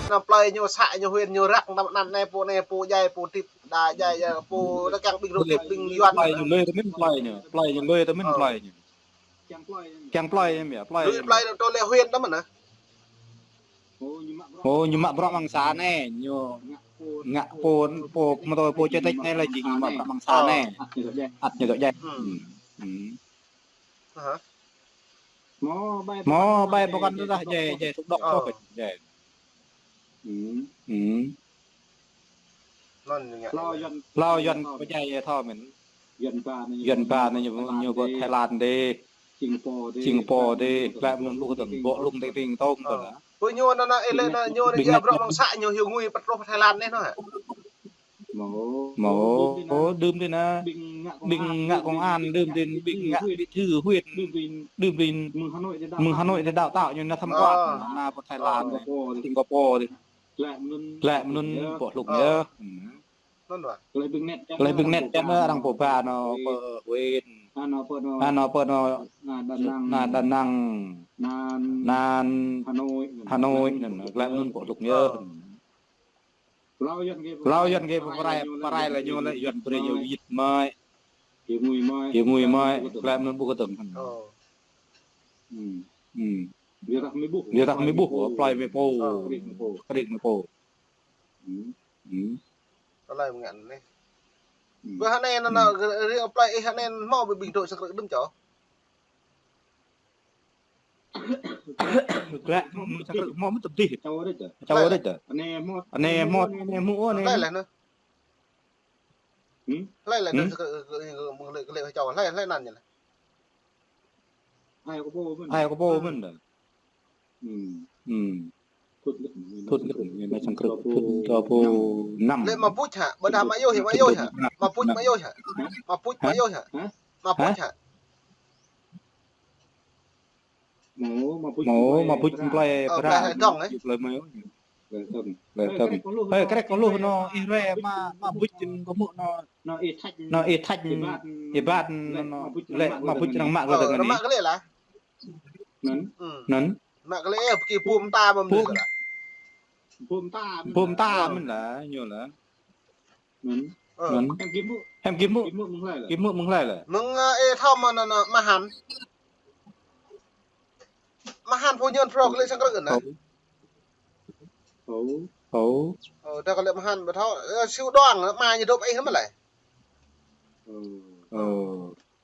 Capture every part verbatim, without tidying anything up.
Anŭn plơi ñu să ñu huyện ñu răk, tơm anŭn anai pô anai pô djai pô tĭp đa djai djai pô đa kiăng ƀing rơ̆k tĭp ƀing Yuan. Plơi ñu lui tơmĭn plơi ñu. Plơi ñu lui tơmĭn plơi ñu. Kiăng plơi ñu mia, plơi. Lui plơi ñu tơl lĕ huyện tơmĭn anŭn. Ô, ñu mă bruă mơ̆ng să anai, ñu ngă pô, pô, mơ̆ tơ pô čê tĕč anai lĕ jing ñu mă bruă mơ̆ng să anai. Ăt ñu dŏ djai. Hă? Mơ̆ ƀai pơkŏn tơdah djai, djai sŭk dŏ tŏ kơ djai. Hlâo Yuan pơdjai thâo mĭn. Yuan ba anai ñu, ñu pơ Thái Lan dih. Singapore dih. Glaĭ mơ̆n ƀuh tơ̆ng, ƀô̆ lung tĭng tong tơ̆ng. Pơ ñu anŭn anŭn ê lĕ anŭn ñu anŭn djai bruă mơ̆ng să ñu hyu ngui pơtrôh Thái Lan anai anŭn hă? Mơ̆, ô, đưm dih anŭn. Ƀing ngă công an đưm dih, ƀing ngă bí thư huyện đưm dih. Mơ̆ng Hà Nội dih đào tạo ñu anŭn tham quan, anŭn pơ Thái Lan dih, Singapore dih. Glaĭ mơ̆n ƀô̆ lung yơh. Tơlơi ƀing net čan anŭn arăng pô ba anŭn pơ huyện. Anŭn pơ anŭn anŭn Đà Nẵng, anŭn Hà Nội anŭn, glaĭ mơ̆n ƀô̆ lung yơh. Hlâo Yuan gơ̆ pơrai, pơrai lĕ ñu lĕ Yuan brơi ñu wĭt mơ̆i. Yua ngui mơ̆i, glaĭ mơ̆n ƀuh kơtơ̆ng. Yua dah mơ̆ ƀuh, plơi mơ̆ pô. Kơđi mơ̆ pô. Tơlơi mơ̆ng anŭn anai. Ƀơ hơnai anŭn anŭn, riêng plơi ih hơnai hmâo ƀing dŏ sang krư̆ đưm čô. Glaĭ, mơ̆ng sang krư̆ hmâo mơ̆n tơdih. Čô đôč tơ. Anai hmâo, anai hmâo, anai. Hlơi lĕ anŭn. Hlơi lĕ anŭn sang krư̆, mơ̆ng lĕ, lĕ čô, hlơi, hlơi anăn ñu lĕ. Hai kơ pô mơ̆n. Hai kơ pô mơ̆n tơ. Thut ngĭt ñu anai sang krư̆, thut kơ pô năm. Lĕ Mapuch hă? Ƀôdah Mayoih, Mayoih hă? Mapuch, Mayoih hă? Mapuch, Mayoih hă? Mapuch hă? Mơ̆, Mapuch plơi Prang. Plơi Mayoih. Plơi Tơng. Ơi, krĕk kơ lu anŭn, ih rai mă, Mapuch jing kơ mŭk anŭn. Anŭn ih thač, ih bat anŭn, lĕ Mapuch arăng mă kơ lĕ tơ̆ng anai. Anŭn. Anŭn. Mă kơ lĕ, ơ, pơkĭ bum ta mơ̆n. Bum ta mơ̆n lah, ñu lah. Anŭn. Hem gim mŭk. Gim mŭk mơ̆ng hlơi lĕ? Mơ̆ng, ơ, ê thâo mơ̆n anŭn, anŭn, Mahan. Mahan pô Yuan phrâo kơ lĕ sang krư̆ anŭn. Ơ, dah kơ lĕ Mahan ƀu thâo, ơ, Siu Đoang, ama ñu dŏ pơ ih mơ̆n lĕ.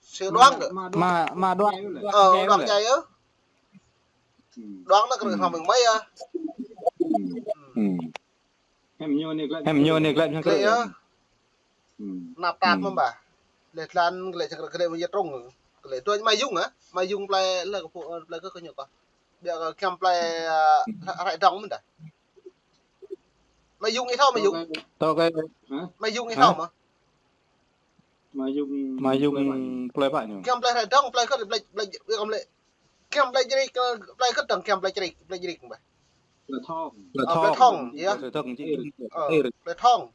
Siu Đoang dŏ. Ama, ama Đoang. Ơ, Đoang djai yơh. Đoang anŭn krư̆ hmâo mơ̆ng mơi yơh. Hem ñu anai glaĭ sang krư̆ yơh. Năp tap mơ̆n ƀă. Lĕ tlan glaĭ sang krư̆ glaĭ mơ̆ng yơh trŭng. Glaĭ tuč Mayung hă? Mayung plơi lĕ kơ pô, plơi kơ kơ ñu kơ. Biă kơ kiăng plơi, ơ, Rai Dong mơ̆n dah. Mayung ih thâo Mayung. Tơ kơ. Mayung ih thâo mơ̆? Mayung plơi pă ñu. Kiăng plơi Rai Dong, plơi kơ, plơi, plơi, plơi, kiăng plơi Jrik, plơi kơ tơ̆ng kiăng plơi Jrik, plơi Jrik ƀă. Plơi Thong. Plơi Thong, yơh. Plơi Thong.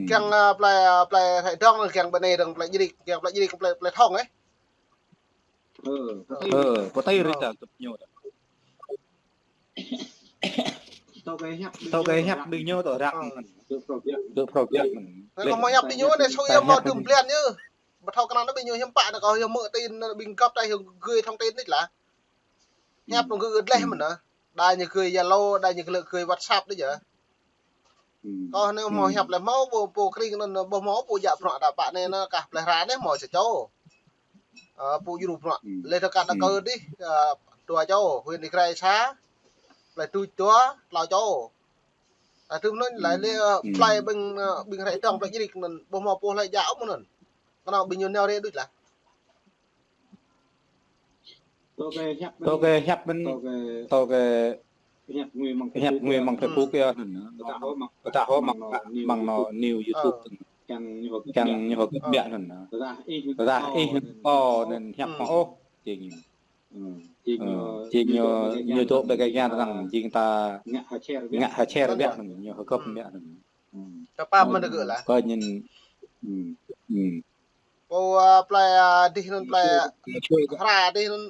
Kiăng, ơ, plơi, ơ, plơi Rai Dong, kiăng ƀơi anai dơ̆ng plơi Jrik, kiăng plơi Jrik, plơi, plơi Thong, ơ. Ơ, pơtơi rĭt ta tŭp ñu ta. Tơ kơ hiăp ƀing ñu tơ răk. Tơ phrâo biă. Lĕ kơ hmâo hiăp ƀing ñu anai sui yơh hmâo tơm blan yơh. Ƀu thâo kơ anăn ƀing ñu hiư̆m pă anŭn kơ hiư̆m mơ̆ tin ƀing găp ta hiư̆m gơi thông tin đôč lah. Hiăp anŭn gơi gleh mơ̆n anŭn. Đa ñu gơi Zalo, đa ñu gơi, gơi WhatsApp đôč yơh. Kơ anai hmâo hiăp lĕ hmâo pô, pô krĭng anŭn ƀu hmâo pô djă bruă ta pă anai anŭn kah plơi Hra anai hmâo sa čô. Ơ, pô djru bruă. Lĕ tơ kơ ta kơ dih, ơ, dua čô, huyện Ia Grai sa, plơi Tuč dua, tlâo čô. Ơ, tơm anŭn lĕ lĕ, ơ, plơi ƀing, ơ, ƀing Rai Dong plơi Jrik anŭn ƀu hmâo pô hlơi djă ôh mơ̆n anŭn. Kơ anŭn ƀing ñu nao rai đôč lah. Tơ kơ hiăp mơ̆n, tơ kơ hiăp ngui mơ̆ng Facebook yơh anŭn. Pơtă hŏ mơ̆ng, mơ̆ng anŭn new YouTube. Kiăng ñu hơgĕt biă anŭn. Tơdah ih pô anŭn hiăp mă ôh, jing. Jing ñu, ñu dŏ ƀơi kơ kiăng tơnăng, jing ta ngă hơčer biă anŭn, ñu hơgĕt biă anŭn. Ta pap mơ̆n gơ̆ lah. Kơ ñu. Pô, ơ, plơi, ơ, dih anŭn plơi Hra dih anŭn.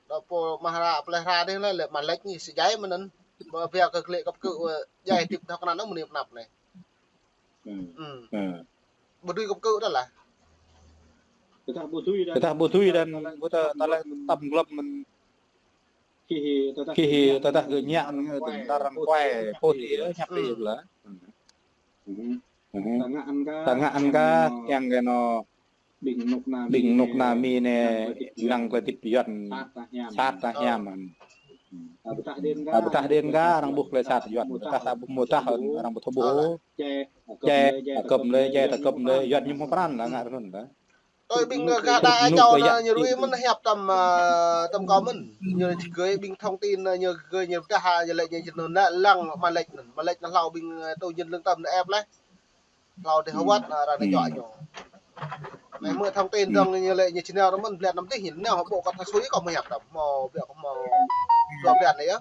Dŏ pô mă Hra, plơi Hra dih anŭn lĕ mă lĕč ñu si djai mơ̆n anŭn. Ƀơ pia kơ klĕ kăp kơ, ơ, djai tip thâo kơ anăn mơni pơnăp anai. Hm. Hm. Ƀu dưi kăp kơ dah lah. Tơdah ƀu dưi đan, ƀu tơdah tơlơi tăm glŏm mơ̆n. Kih tơdah gơ̆ ñă, tơdah arăng kuai, pô ti, ơ, ñăp ti lah. Hm. Ta ngă ăn kơ kiăng kơ anŏ ƀing anŏ ană Mi anai, năng kơ tip Yuan sat ta hiam. Tơdah đen kơ arăng ƀuh tơlơi sat Yuan, tơdah ta ƀu mơdah arăng ƀu thâo ƀuh. Jai ta gŏp lĕ, jai ta gŏp lĕ, Yuan ñu hmâo pran lah ngă rơnŭn lah. Ơi, ƀing gah đa čô anai ñu rui mơ̆n hiăp tăm, ơ, tăm kâo mơ̆n. Ñu gơi ƀing thông tin, ơ, ñu gơi ñu pơdah, ơ, ñu lĕ ñu čơnŭn anai lăng mă lĕ anŭn. Mă lĕ anŭn hlâo ƀing, ơ, tŭ jin lưng tăm anai ĕp leh. Hlâo dih hơwăt, ơ, arăng anai čuă ñu. Anai mơ̆ thông tin dơ̆ng ñu lĕ ñu čơnao rơmơ̆n blan năm dih, ñu nao hơbô kơ tha sui kâo mơ̆ hiăp tăm. Hmâo biă kơ hmâo dua blan anai yơh.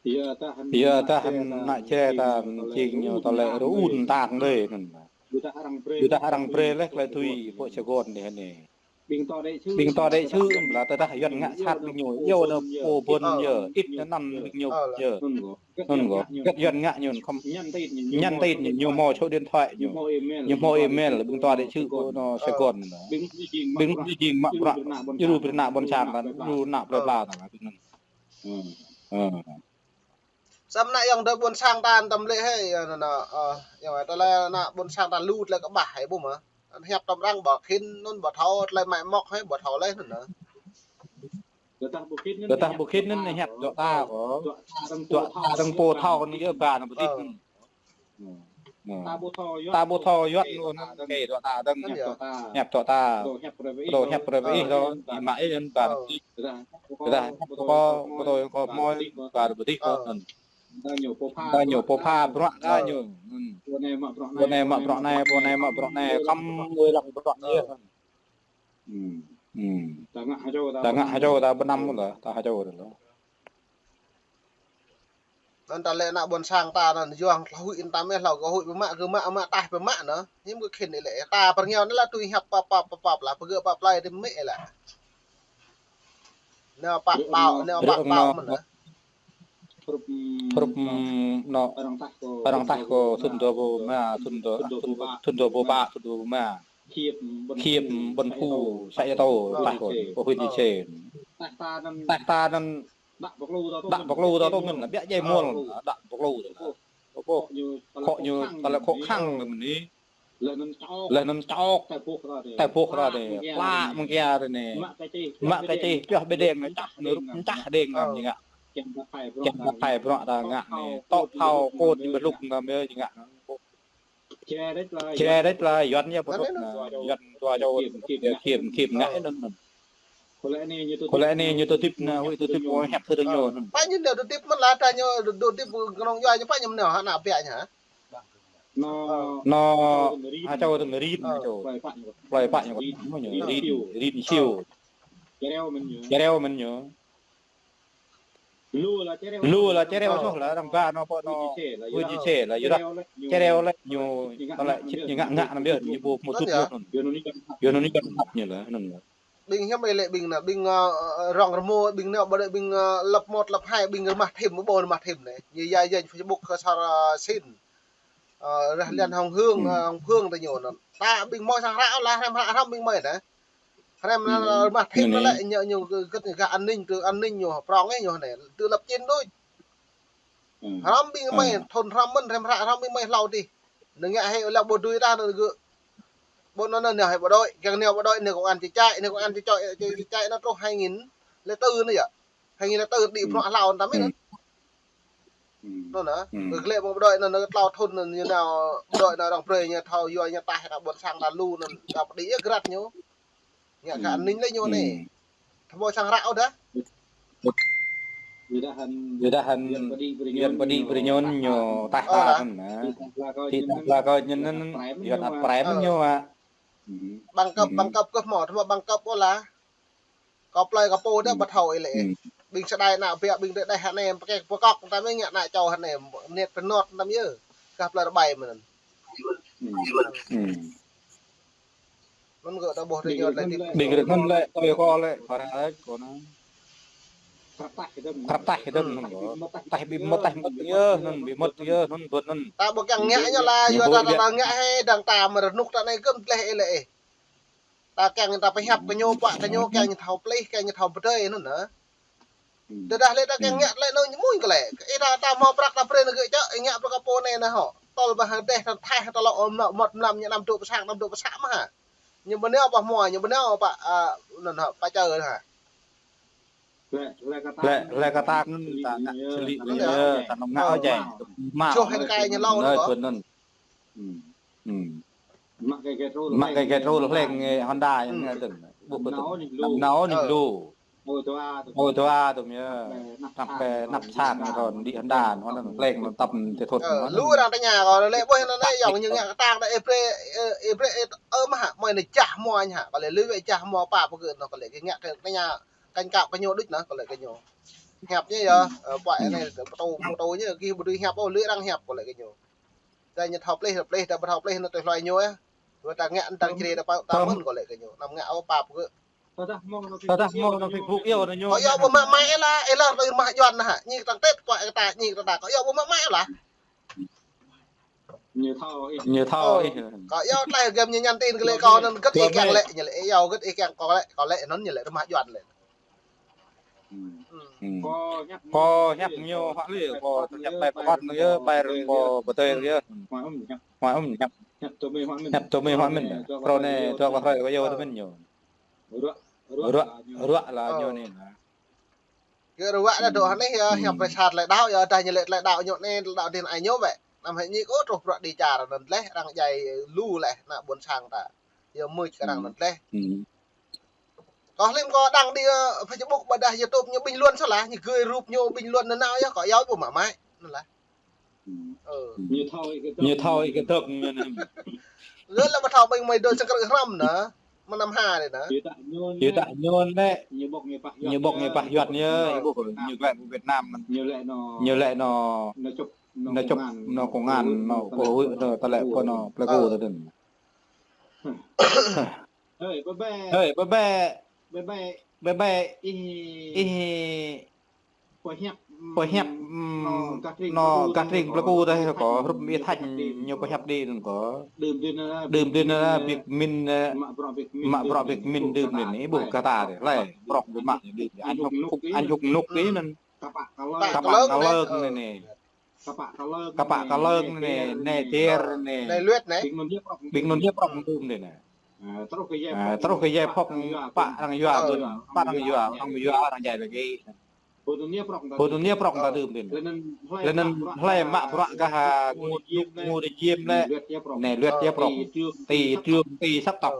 Yua dah ană čê ta jing ñu tơlơi rơun tang dih anŭn. Yua dah arăng brơi leh tơlơi tui pô Sài Gòn dih anai. Ƀing tơdơi sư lah tơdah Yuan ngă sat ƀing ñu, yua anŭn pô ƀôn yơh, ĭt anăn ƀing ñu yơh. Anŭn kơ, kơ Yuan ngă ñu khŏm ñăn tin ñu, ñu hmâo số điện thoại ñu. Ñu hmâo email, ƀing tơdơi sư kơ anŏ Sài Gòn anŭn. Ƀing ñu jing mă bruă, ñu rui pơnă ƀôn sang ta, ñu rui nă plơi pla ta lah ƀing anŭn. Samơ̆ ană ayŏng adơi ƀôn sang ta tăm lĕ hĕ, anŭn, ơ, ayŏng adơi tơlơi ană ƀôn sang ta lu tơlơi kơƀah hĕ ƀu mơ̆. Anŭn hiăp tăm arăng ƀu khĭn, anŭn ƀu thâo tơlơi mă mŏk hĕ ƀu thâo leh anŭn. Tơdah ƀu khĭn anŭn hiăp dŏ ta kơ. Dŏ ta arăng pô thâo anŭn yơh ba anŭn ƀu dih. Ta ƀu thâo Yuan anŭn kơ dŏ ta dơ̆ng. Hiăp dŏ ta. Dŏ hiăp brơi ih dŏ, ih mă ih anŭn ba anŭn ƀu dih. Tơdah kơ, kơ dŏ kơ hmâo ba anŭn ƀu dih kơ anŭn. Đa ñu pô pha bruă đa ñu. Pô anai mă bruă anai, pô anai mă bruă anai, khŏm ngui lăng bruă ñu. Ta ngă hơjô ta pơnăm lah, ta hơjô lah. Anŭn ta lĕ ană ƀôn sang ta anŭn yua hluh huĭ anŭn ta mơ̆ hlâo kơ huĭ pơmă kơ mă, mă taih pơmă anŭn. Hiư̆m kơ khĭn ih lĕ. Ta pơrơngiao anŭn lah tui hiăp pap pap pap pap lah, pơgơ̆ pap plơi tơmĕ lah. Nao pă ƀâo, nao pă ƀâo mơ̆n lah. Hrup anŏ arăng taih kơ thŭn dua rơbâo rơma, thŭn dua, thŭn dua rơbâo pă, thŭn dua rơbâo rơma. Khiep ƀôn Phu, să Ia Tô, taih kơ pô huyện Ia Khê. Taih ta anŭn đă pơklô ta tŭ ngăn, biă djai mơ̆l, đă pơklô ta. Khŏ ñu tơlơi khŏ khăng mơ̆n anai. Leh anŭn čŏk, tơlơi boh ta anai, plă mơ̆ng kia ta anai. Mă kơ čih, pioh ƀơi đeng anai, čah anai, rup čah đeng anai ñu ngă. Kiăng ƀu thâo bruă ta ngă anai. Tŏ phao kôt ñu ƀu hlŭk anŭn mơ̆ ñu ngă. Jrĕ đĕč lah Yuan ñu pơdŏp anŭn. Yuan dua čô khiêm, khiêm ngă anŭn. Kơ lĕ anai ñu tơdip anŭn, huĭ tơdip hiăp tơdơ̆ng ñu anŭn. Pă ñu nao tơdip mơ̆n lah ta ñu tơdip kơnơ̆ng yua ñu pă ñu nao hă ană biă ñu hă? Anŭn, ha čô tơdơ̆ng rin, ha čô. Plơi pă ñu, ñu rin, rin siu. Jreo mơ̆n ñu. Lu lah jreo soh lah, arăng ba anŏ pơ anŏ, ƀu ñu čê lah, yua dah jreo lĕ ñu, tơlơi čĭt ñu ngă ngă anŭn biă, ñu ƀu hmâo tŭ anŭn. Yua anŭn ñu kăn hăp ñu lah, anŭn lah. Ƀing hiư̆m ih lĕ ƀing anŭn, ƀing, ơ, rŏng rơmô, ƀing anŭn ƀu đei ƀing, ơ, lăp một, lăp hai, ƀing rơmah thim, ƀu rơmah thim anai. Ñu yai yai Facebook kơ sar, ơ, sin. Ơ, rah liăn hŏng hương, ơ, hŏng hương tơ ñu anŭn. Ta ƀing mơi sang hră lah, hrăm hră hrăm ƀing mơi anai. Hrăm anŭn, ơ, rơmah thim anŭn lĕ, ñu, ñu gơ̆t gah an ninh, tơ an ninh ñu, prŏng ih ñu anai. Tơ lăp čin đôč. Hrăm ƀing mơi, thŭn hrăm mơ̆n, hrăm hră hrăm ƀing mơi hlâo dih. Anŭn ngă hĕ lăng ƀu dưi ta anŭn gơ̆. Ƀôn anŭn nao hĕ bộ đội, kiăng nao bộ đội, nao công an chạy, nao công an chạy, chạy, chạy anŭn truh hai nghìn lẻ tư anŭn yơh. Hai nghìn lẻ tư đĭ bruă hlâo anŭn ta mĭn anŭn. Anŭn anŭn, gơ̆ lĕ mơ̆ng bộ đội anŭn, anŭn tlâo thŭn anŭn ñu nao bộ đội anŭn arăng brơi ñu thâo yua ñu taih anŭn ƀôn sang ta lu anŭn, ta pơđĭ yơh grat ñu. Ngă kơ an ninh lĕ ñu anai. Thâo mơ̆ sang hră ôh dah. Yua dah anŭn, Yuan pơđĭ brơi ñu anŭn ñu taih ta anŭn. Ti ta pla kơ ñu anŭn, Yuan ăt prai mơ̆n ñu hă. Bằng cấp, bằng cấp kơ hmâo, thâo mơ̆ bằng cấp ôh lah. Kơ plơi kơ pô dah ƀu thâo ih lĕ. Ƀing sa đai ană biă, ƀing đe đeh anai, pơkĕ pơkŏk ta mơ̆ ngă ană čô anai, net pơnot ta mơ̆ yơh. Gah plơi rơbai mơ̆n. Anŭn gơ̆ ta ƀuh ta ñu lĕ tip. Ƀing rơnŭn lĕ, tui kâo lĕ, kâo ră kâo anŭn. Krăp taih kơ dơ̆ng anŭn kơ. Taih ƀu mŭt, taih mŭt yơh anŭn, ƀu mŭt yơh anŭn, ƀuh anŭn. Ta ƀu kiăng ngă ñu lah, yua ta ta ngă hĭ, dang ta mơ̆ rơnŭk ta anai kơm tleh ih lĕ ih. Ta kiăng ta pơhiăp kơ ñu, pă kơ ñu, kiăng ñu thâo plih, kiăng ñu thâo pơdơi anŭn hă. Tơdah lĕ ta kiăng ngă lĕ anŭn ñu mơ̆n kơ lĕ. Ih ta, ta hmâo prăk ta brơi anŭn gơ̆ čŏk, ih ngă prăk kơ pô anai anŭn hŏ. Tơl ƀă hăng dêh ta thaih ta lŏ mơ̆ mŭt mlam ñu năm dŏ pơ sang, năm dŏ pơ sang mơ̆ hă. Ñu ƀu nao pă hmua, ñu ƀu nao pă, a, anŭn hă, pă čơ hă. Lĕ, lĕ kơ ta anŭn ta ngă seli anŭn yơh, ta nong ngă ôh jai. Mă. Čoh hĭ kai ñu lâo anŭn kơ. Anŭn. Mă kơ gĕt rôl hleng Honda yang ngă tơ̆ng. Ƀuh kơ tơ̆ng. Năm nao ñu lu. Ôi dua tơ̆ng yơh. Tăp kơ năp sang kơ đĭ Honda, Honda hleng tăp tơthut. Lu arăng tơña kơ lĕ ƀuh anŭn lĕ yŏng ñu ngă kơtang đa ih brơi, ih brơi ih ơ mă hă, mơi anai jah hmua ñu hă. Kơ lĕ lu wĕ jah hmua pă pơgơ̆ anŭn kơ lĕ kơ ngă kơ tơña kăn kăp kơ ñu đôč anŭn kơ lĕ kơ ñu. Hiăp ñu yơh, ơ, pă anai pơtô, pơtô ñu, gih ƀu dưi hiăp ôh, lu arăng hiăp kơ lĕ kơ ñu. Tơdah ñu thâo plih, plih, tơdah ƀu thâo plih, anŭn tui hluai ñu yơh. Tơdah ngă anŭn tang črê, tơdah pă, tang mơ̆n kơ lĕ kơ ñu. Năm ngă ôh pap kơ. Tơdah hmâo anŭn Facebook yơh anŭn ñu. Kơ yua ƀu mă mai lah, ih lah tui mă Yuan hă. Ñu tang têt, pă kơ ta, ñu tang ta. Kơ yua ƀu mă mai lah. Ñu thâo ih. Kơ yua tlaih gơ̆m ñu nhắn tin kơ lĕ kơ anŭn gĕt ih kiăng lĕ, ñu lĕ, yua gĕt ih kiăng kơ lĕ, kơ lĕ anŭn ñu lĕ tui mă Yuan lĕ. Kơ hiăp ñu hă lĕ, kơ hiăp ƀai pơkŏt anŭn yơh, ƀai rơ̆ng kơ pơtơi anŭn yơh. Hmâo ŭm hiăp. Hiăp tơmơi hmâo mơ̆n. Phrâo anai, tơ̆k pơhrơi kơ yua tơmơi ñu. Ruă, ruă lah ñu anai. Kơ ruă dah dŏ hơneh yơh, hiăp ƀai sat tơlơi đaŏ yơh, dah ñu lĕ tơlơi đaŏ ñu anai, tơlơi đaŏ dih anai ñu wĕ. Năm hĭ ñu kơ truh bruă đi čar anŭn tlaih, arăng djai lu laih, ană ƀôn sang ta. Yơh mưč kơ arăng anŭn tlaih. Kơ hlim kơ đăng đi, ơ, Facebook ƀôdah YouTube ñu bình luận sô lah, ñu gơi rup ñu bình luận anŭn nao yơh, kơ yua ƀu mă mai. Anŭn lah. Ñu thâo ih kơ dŏ ñu anŭn. Lĕ lah ƀu thâo ƀing mơi dŏ sơkrư̆ hrăm anŭn. Mơnam ha dih anŭn. Yua dah ñu anŭn lĕ. Ñu ƀŏk ñu pah Yuan yơh, ih ƀuh ñu glăi pơ Việt Nam anŭn. Ñu lĕ anŭn. Ñu čŭp anŭn công an anŭn pô huĭ tơlơi pô anŭn Pleiku tơdơi. Hơi, bĕ bĕ. Hơi, bĕ bĕ. Bĕ bĕ. Bĕ bĕ. Ih. Ih. Pơhiăp, pơhiăp, anŭn gah tring Pleiku tơdơi kơ, hrup mơ̆ ih thač ñu pơhiăp đĭ anŭn kơ. Đưm đĭ anŭn, biă min, mă bruă biă min đưm đĭ anai, ih ƀuh kơ ta dih, lĕ, prŏng ƀu mă đĭ, añ hŭk, añ hŭk nuk đĭ anŭn. Kơpă kơ lơ̆ng anai. Kơpă kơ lơ̆ng anai, anai tiar anai. Anai luet anai. Ƀing anŭn yơh prŏng đưm đĭ anai. Truh kơ djai phŏk pă arăng yua, pă arăng yua, arăng yua, arăng djai lagi. Pô anŭn yơh prŏng ta đưm đĭ anai. Lĕ anŭn hlơi mă bruă gah Ngô Đình Diệm lĕ. Anai luet yơh prŏng. Ti trường, ti săp tŏk.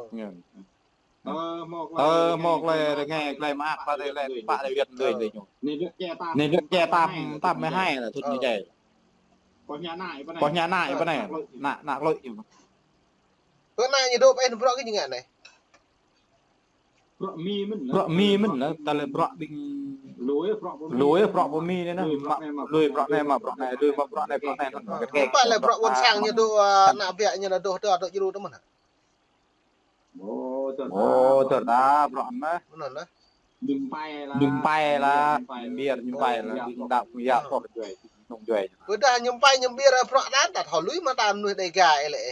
Ơ, hmâo tơlơi rơngai, tơlơi mơak, tơlơi lĕ, pă tơlơi Yuan lui lui ñu. Anai luet djai tam, tam mơ̆ hai lah tŭt ñu djai. Kơ hiăp anai, pơ anai, ană, ană klui. Pơ anai ñu dŏ pơ ih bruă kơ ñu ngă anai. Bruă mi mơ̆n lah, tơlơi bruă ƀing lui bruă pơ mi anai, mă lui bruă anai, mă bruă anai, lui mă bruă anai, bruă anai. Pă lĕ bruă ƀôn sang ñu dŏ, ơ, ană biă ñu lah dŏ, dŏ, dŏ djru tơ mơ̆n hă? Ơ, tơdah bruă anai. Mơnơ̆ng lah. Ñu pai lah, ñu ƀiă ñu pai lah, ñu đaŏ ñu yă pŏk juai, nong juai. Ƀôdah ñu pai ñu ƀiă bruă anŭn, ta thâo lui mơ̆ ta mơnuih Đêga ih lĕ.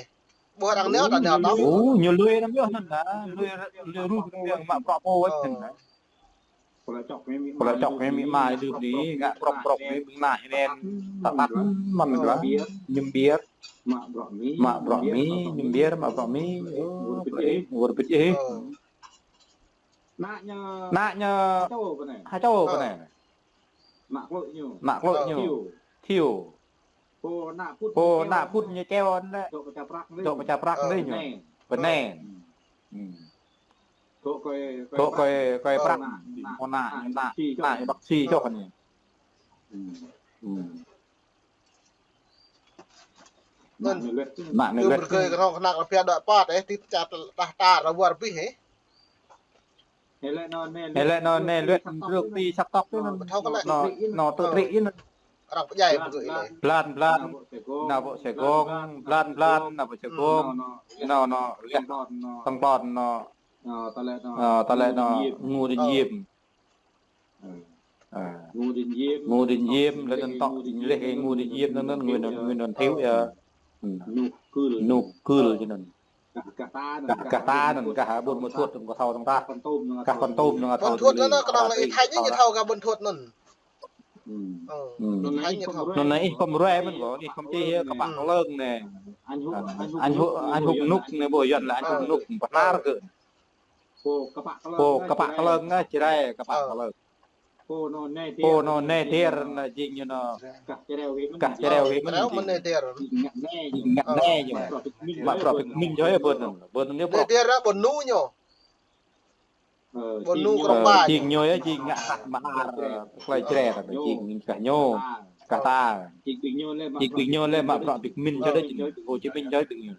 Ƀuh arăng nao, ta nao tŏ. Ơ, ñu lui anŭn yơh anŭn lah, lui, lui ruh anŭn yơh mă bruă pô wĕt anŭn lah. Pơlă čŏk mĭ ama ih đưm đĭ, ngă prŏng prŏng mĭ ƀing ană ih anŭn. Ta tăt mơ̆n lah. Ñu ƀiă. Mă bruă mi, ñu ƀiă, mă bruă mi. Ơ, wơr bĭt ih. Ană ñu. Ană ñu. Ha čô pơ anai. Ană klui ñu. Ană klui ñu. Thiu. Thiu. Pô ană pŭt ñu čeo anŭn lĕ. Dŏ pơčah prăk anai ñu. Pơ anai. Dŏ kơi, kơi prăk. Pô ană ñu, ană, ană ñu bác sĩ čŏk anai. Anŭn. Ană ñu luet. Ană ñu luet. Kơ kơnơ̆ng kơnăk rơbia dua păt, ơ, tĭt ča tah ta rơwar bih, ơ. Ih lĕ anŭn anai luet, luet ti săp tŏk tui anŭn. Anŭn tơtri anŭn. Arăng pơdjai bơgơ̆ ih lĕ. Blan, blan. Nao pơ Sài Gòn, blan, blan, nao pơ Sài Gòn. Anŭn, anŭn. Tơ̆ng ƀon anŭn. Ơ, tơlơi anŭn Ngô Đình Diệm. Ơ. Ngô Đình Diệm, lĕ anŭn tŏ, lĕ Ngô Đình Diệm anŭn, anŭn Nguyễn, Nguyễn Văn Thiệu yơh. Nŭk Kưl. Nŭk Kưl ñu anŭn. Gah, gah ta anŭn, gah, gah ta anŭn, gah Buôn Ma Thuột anŭn kâo thâo dơ̆ng tah. Gah Kon Tum anŭn kâo thâo. Buôn Thuột anŭn kơnơ̆ng lĕ ih Thái ñu thâo gah Buôn Thuột anŭn. Anŭn anai ih khŏm ruai mơ̆n kâo, ih khŏm čih yơh Kpă Klơng anai. Anh Hùng, anh Hùng Nŭk anai, ƀu Yuan lĕ anh Hùng Nŭk, pơnar kơ. Pô Kpă Klơng, ah, Jrai Kpă Klơng. Pô anŭn Nai Dier anŭn jing ñu anŭn. Kah Čreo Hĭ mơ̆n. Kah Čreo Hĭ mơ̆n jing. Ngă anai ñu. Mă prŏ pik min čoi ƀôn anŭn. Ƀôn anŭn ñu prŏ. Nai Dier ah, ƀôn ñu ñu. Ƀôn ñu krong ba. Jing ñu yơh, jing ngă kah mă ar, klai Jrai ta jing kah ñu. Kah ta. Jing ƀing ñu lĕ mă prŏ pik min čoi đôč, Hồ Chí Minh čoi ƀing ñu.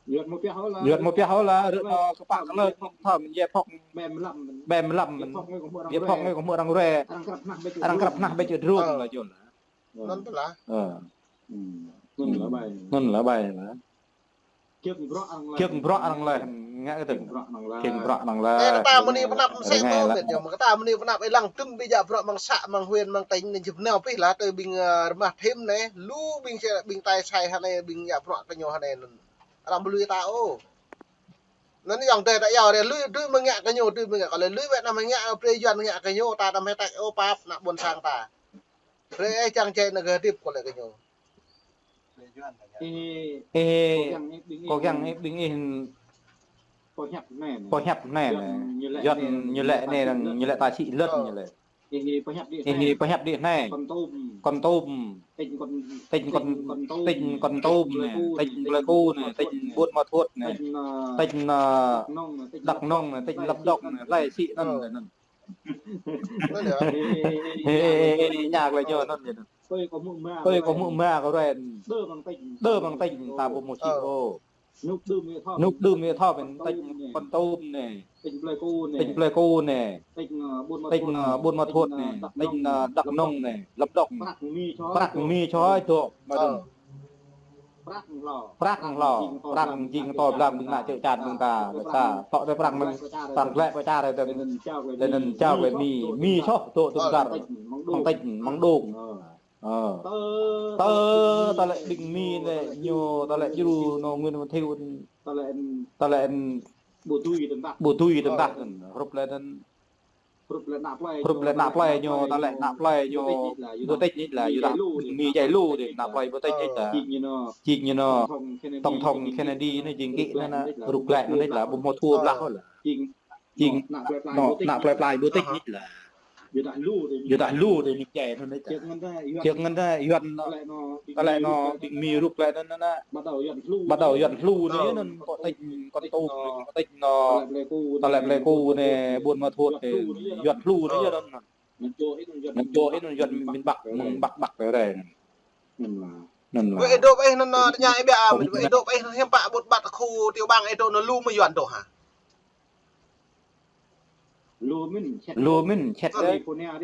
Yuan mơ̆ pioh hŏ la, rơ̆ anŭn Kpă Klơng thâo mơ̆n yơh phŏk. Ƀĕm lăm. Yơh phŏk ngă kơ hmư̆ arăng ruai. Arăng krăp nah ƀĕ čơdrung la jol. Anŭn pơla. Anŭn la ƀai. Anŭn la ƀai la. Kiăng bruă arăng lĕ. Kiăng bruă arăng lĕ. Ngă kơ tơ̆ng. Kiăng bruă arăng lĕ. Ơ, kơ ta mơni pơnăp mơsĕ mơ̆n, mĕt yơh. Kơ ta mơni pơnăp ih lăng tŭm ƀing djă bruă mơ̆ng să, mơ̆ng huyện, mơ̆ng tỉnh, anai jơ̆p nao pih lah tơ ƀing, ơ, rơmah thim anai, lu ƀing sa-, ƀing tai sai hơnai, ƀing djă bruă kơ ñu hơnai anŭn. Arăng ƀu lui ta ôh. Anŭn yơh tơdah ta yua rai lui, lui mơ̆ng ngă kơ ñu, lui mơ̆ng ngă kơ lui, lui wơ̆t anăm ngă, brơi Yuan ngă kơ ñu, ta anăm hơtai ôh pap, ană ƀôn sang ta. Brơi ih čang čai ană gơ̆ hơdip kơ lĕ kơ ñu. Ê, kâo kiăng ih ƀing ih pơhiăp anai. Yuan ñu lĕ anai, ñu lĕ ta sĭ lŏn ñu lĕ. Ih pơhiăp đĭ anai. Kon Tum. Tỉnh Kon, tỉnh Kon Tum anai, tỉnh Pleiku anai, tỉnh Buôn Ma Thuột anai, tỉnh, ơ, Đắk Nông anai, tỉnh Lâm Đồng anai, lai sĭ anŭn anai. Anŭn yơh. Hê, hê, hê, hê, ñu lĕ ñu anŭn yơh. Hơi kâo hmư̆ mă kơ ruai. Đơ mơ̆ng tỉnh ta ƀu hmư̆ sĭ ôh. Nŭk đưm yơh thâo mơ̆n tỉnh Kon Tum anai. Tỉnh Pleiku anai. Tỉnh, ơ, Buôn Ma Thuột anai. Tỉnh, ơ, Đắk Nông anai. Lâm Đồng. Prăk mi čoi dŏ. Prăk hloh, prăk jing tơl blang ƀing ană čư̆ čan ƀing ta, ta tŏ tơ prăk mơ̆n, prăk glaĭ pơ čar tơ, tơ anŭn čao glaĭ mi, mi soh dŏ tơ̆ng dar, mơ̆ng tỉnh, mơ̆ng đung. Ơ. Tơ, tơlơi ƀing mi anai ñu, tơlơi djru anŭn Nguyễn Văn Thiệu, tơlơi ƀu dưi tơ̆ng tah, hrup lĕ anŭn Hrup lĕ ană plơi ñu, ta lĕ ană plơi ñu, ƀu tĕč nik la, yua dah mi djai lu dih, ană plơi ƀu tĕč nik la. Jing ñu anŭn, tổng thống Kennedy anŭn jing kĭ anŭn, anŭn hrup glaĭ anŭn nik la, ƀu hmâo thua blah ôh la. Jing anŭn, ană plơi plơi ƀu tĕč nik la. Yua dah lu dih mi djai anŭn nik la. Kiăng ngăn ta Yuan, ta lĕ anŭn ƀing mi hrup glaĭ anŭn anŭn. Bắt đầu Yuan hlu anai anŭn, pơ tỉnh Kon Tum anai, pơ tỉnh anŭn, ta lĕ Pleiku anai, Buôn Ma Thuột anai, Yuan hlu anai anŭn. Ngăn čô ih anŭn Yuan miền Bắc, miền Bắc Bắc tơ rai. Anŭn la. Wơ̆t ih dŏ ƀơi anŭn, tơña ih biă, wơ̆t ih dŏ ƀơi anŭn hiư̆m pă ƀut ƀat khu tiểu bang ih dŏ anŭn lu mơ̆ Yuan dŏ hă? Lu mơ̆n, čĕt.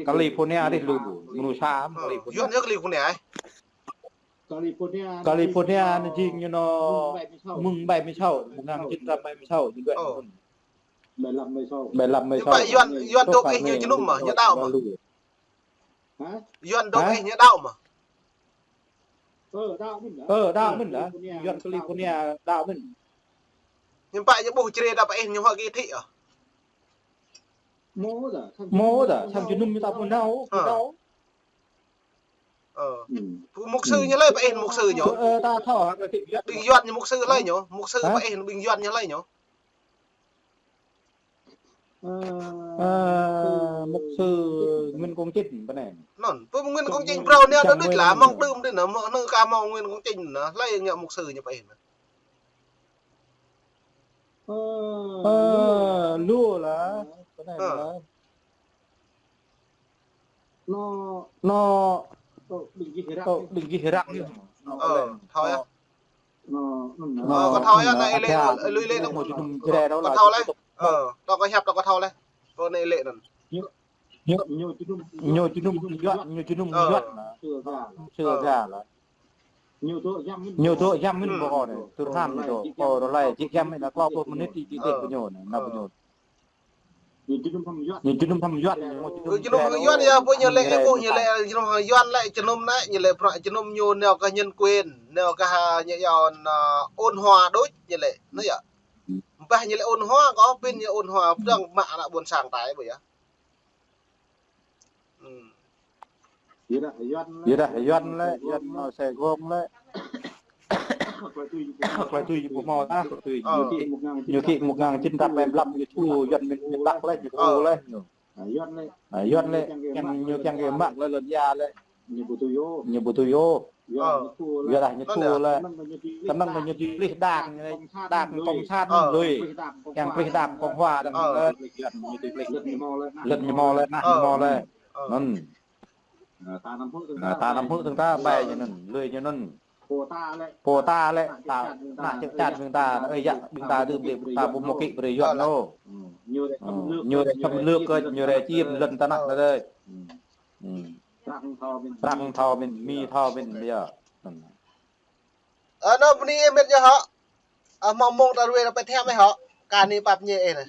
California dih lu. Mơnuih sa mơ̆n California. Yuan yơh California ih. California anŭn jing ñu anŭn mơ̆ng ƀai mi sao, mơ̆ng ngăn chín trăm ƀai mi sao, ñu đuaĭ anŭn. Ƀai lăm ƀai sao. Ƀai lăm ƀai sao. Yuan, Yuan dŏ ih ñu jơnum mơ̆, ñu đaŏ mơ̆? Hă? Yuan dŏ ih ñu đaŏ mơ̆? Ơ, đaŏ mơ̆n lah. Ơ, đaŏ mơ̆n lah. Yuan California đaŏ mơ̆n. Hiư̆m pă ñu ƀuh Jrai đaŏ pơ ih ñu hŏ gĭ thĭ ôh. Mơ̆ dah, sang jơnum ñu ta ƀu nao, ƀu nao. Ơ. Mục sư ñu lơi pơ ih mục sư ñu. Ơ, ta thâo hă, ƀing Yuan ñu mục sư lơi ñu, mục sư pơ ih ƀing Yuan ñu lơi ñu. Ơ, mục sư Nguyễn Công Chính pơ anai. Anŭn, pơ Nguyễn Công Chính phrâo anai đôč lah, mơ̆ng đưm đih anŭn, mơ̆ng anŭn kah mơ̆ng Nguyễn Công Chính anŭn, hlơi ngă mục sư ñu pơ ih anŭn. Ơ, lu lah, pơ anai lah. Anŭn, tơ ƀing gih ră anai. Ơ, thâo yơh. Anŭn, kâo thâo yơh, anai ih lĕ, kâo thâo leh. Ơ, tơ kâo hiăp tơ kâo thâo leh. Kâo anai ih lĕ anŭn. Ñu jơnum Yuan, ñu jơnum Yuan. Sưa ga lah. Ñu dŏ jăm mơ̆n ƀơi anai, tơl hrăm ñu dŏ, pơ rơlai jik jăm mơ̆n, klâo pluh mơnit jik jăm mơ̆n ñu anai, anŭn mơ̆n ñu. Ñu jơnum hăng Yuan, ñu jơnum hăng Yuan, yơh, pô ñu lĕ, ih ƀuh ñu lĕ, jơnum hăng Yuan lĕ, jơnum ñu lĕ, prăk jơnum ñu nao kơ nhân quyền, nao kơ ha, ñu yua, ôn hòa đôč ñu lĕ, nao yơh. Ƀah ñu lĕ ôn hòa, kơ pin ñu ôn hòa, pơdơ̆ng mă ană ƀôn sang ta ƀu yơh. Yơh dah, Yuan lĕ, Yuan nao Sài Gòn lĕ. Klei tui ñu ƀu hmâo tah, klei tui ñu kĭ, ñu kĭ một ngàn chín trăm bảy mươi lăm, ñu ču Yuan mĭn mĭn đăk lĕ, ñu ču lĕ ñu. Yuan lĕ, kiăng ñu kiăng kơ mă lĕ lŏn ia lĕ. Ñu ƀu tui ôh. Yơh dah ñu ču lĕ. Kơnơ̆ng ñu tui plih đảng, đảng cộng sản lui. Kiăng plih đảng cộng hòa đảng lĕ, Yuan ñu tui plih. Lŏn ñu hmâo lĕ, nah ñu hmâo lĕ. Anŭn. Ană ta năm hư̆ tơ̆ng ta ƀai ñu anŭn, lui ñu anŭn. Pô ta lĕ, ta, ană čư̆ čan ƀing ta, ơi yă, ƀing ta đưm đĭ, ta ƀu hmâo kĭ brơi Yuan ôh. Ñu rai xâm lược kơ, ñu rai chiếm lŏn tơnah ta đơi. Prăng thâo mĭn, mi thâo mĭn, yơh. Anŭn. Ơ, anŭn bơni ih mĕt yơh hŏ. Ơ, hmâo mông ta ruai ta pơthim ih hŏ. Kơ anai pap ñe ih anai.